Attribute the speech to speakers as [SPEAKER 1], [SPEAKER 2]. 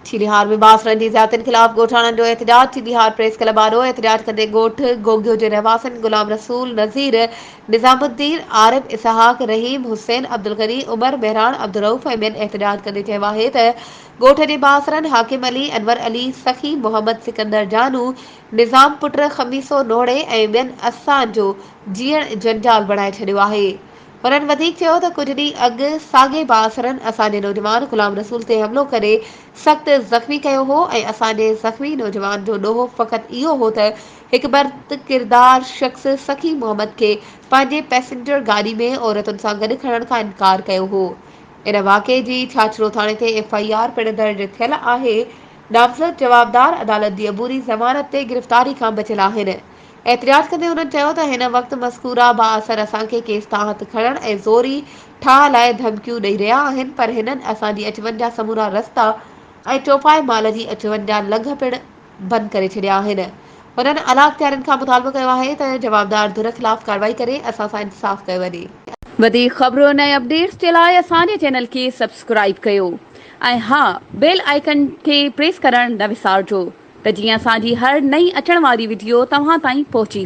[SPEAKER 1] چيليهار ۾ بااثرن جي زيادتين خلاف ڳوٺاڻن جو احتجاج، چيليهار پريس ڪلب آڏو احتجاج ڪندي ڳوٺ گوگيو جي رهواسين غلام رسول، نذير، نظام الدين، عارب، اسحاق، رحيم، حسين، عبدالغني، عمر، مهراڻ، عبدالرئوف ۽ ٻين احتجاج ڪندي چيو آهي ته ڳوٺ جي بااثرن حاڪم علي، انور علي، سخي محمد، سڪندر جانو، نظام پٽ خميسو نوڙي ۽ ٻين اسان جو جيئڻ جنجال بڻائي ڇڏيو آهي. هنن وڌيڪ چيو ته ڪجهه ڏينهن اڳ ساڳئي بااثرن اسان جي نوجوان غلام رسول تي حملو ڪري سخت زخمي ڪيو هو ۽ اسان جي زخمي نوجوان جو ڏوهه فقط اهو هو ته هڪ بد ڪردار شخص سخي محمد کي پنهنجي پئسينجر گاڏي ۾ عورتن سان گڏ کڻڻ کان انڪار ڪيو هو. ان واقعي جي ڇاڇرو ٿاڻي تي ايف I R پڻ درج ٿيل آهي. نامزد جوابدار عدالت جي عبوري ضمانت تي گرفتاري کان بچيل آهن. احتجاج ڪندي هنن چيو ته هن وقت مذڪوره بااثر اسان کي ڪيس تان هٿ کڻڻ ۽ زوري ٺاهه لاء ڌمڪيون ڏئي رهيا آهن پر هنن اسان جي اچ وڃ جا سمورا رستا ۽ چوپائي مال جي اچ وڃ جا لنگهه پڻ بند ڪري ڇڏيا آهن. هنن اعليٰ اختيارين کان مطالبو ڪيو آهي ته جوابدار ڌر خلاف ڪارروائي ڪري اسان سان انصاف ڪيو وڃي.
[SPEAKER 2] وڌيڪ خبرن ۽ اپڊيٽس جي لاء اسان جي چينل کي سبسڪرائيب ڪيو ۽ ها بيل آئيڪن کي پريس ڪرڻ نه وسارجو. ته جيئن اسان جي هر نئين اچڻ واري وڊيو توهان تائين پهچي.